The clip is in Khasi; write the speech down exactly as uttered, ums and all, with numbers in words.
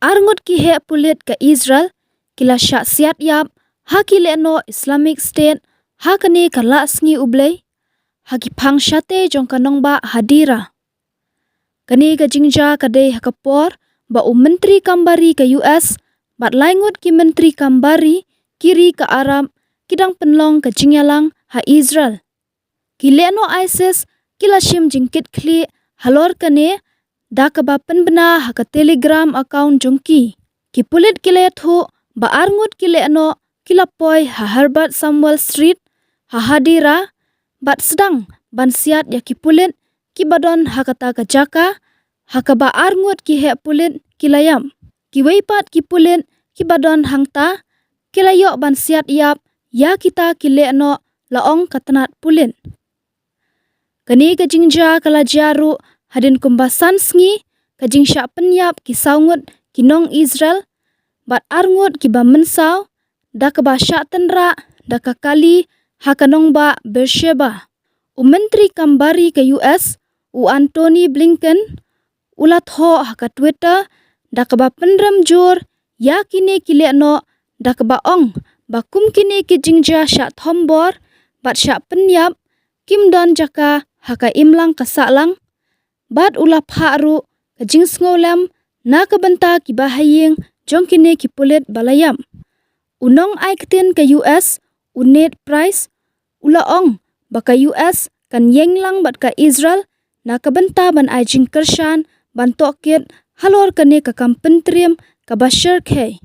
Arngut ki heh pulit ka Israel ki la shah siat ïap ha ki lehnoh Islamic State ha kane ka la sngi U Blei ha ki phang shatei jong ka nongbah Hadira. Kane ka jingjia ka dei ha ka por ba u Myntri Kam Bari ka U S bad lai ngut ki Myntri Kam Bari ki ri ka Arab ki dang pynlong ka jingïalang ha Israel. Ki lehnoh ISIS ki la shim jingkitkhlieh halor kane da kaba pynbna ha ka Telegram account jong ki. Ki pulit ki la ïathuh ba arngut ki lehnoh ki la poi ha Herbert Samuel Street ha Hadira bad sdang ban siat ïa ki pulit ki ba don ha kata ka jaka ha kaba arngut ki heh pulit ki la ïap. Kiwei pat ki pulit ki ba don hangta ki la ïoh ban siat ïap ïa kita ki lehnoh, la ong ka tnat pulit. Kane ka jingjia ka la jia ruh hadien kumba san sngi ka jingshah pynïap ki saw ngut ki nong Israel bad arngut ki ba mynsaw da kaba shah tynrah da ka kali ha ka nongbah Beersheba. U Myntri Kam Bari ka U S, u Antony Blinken, u la thoh ha ka Twitter da kaba pynrem jur ïa kine ki lehnoh da kaba ong ba kum kine ki jingjia shah thombor bad shah pynïap kim don jaka ha ka imlang ka sahlang, bad u la phah ruh ka jingsngewlem na ka bynta ki bahaïing jong kine ki pulit ba la ïap. U nong ai ktien ka U S, u Ned Price, u la ong ba ka U S kan ïeng lang bad ka Israel na ka bynta ban ai jingkyrshan ban tohkit halor kane ka kam pyntriem kaba shyrkhei.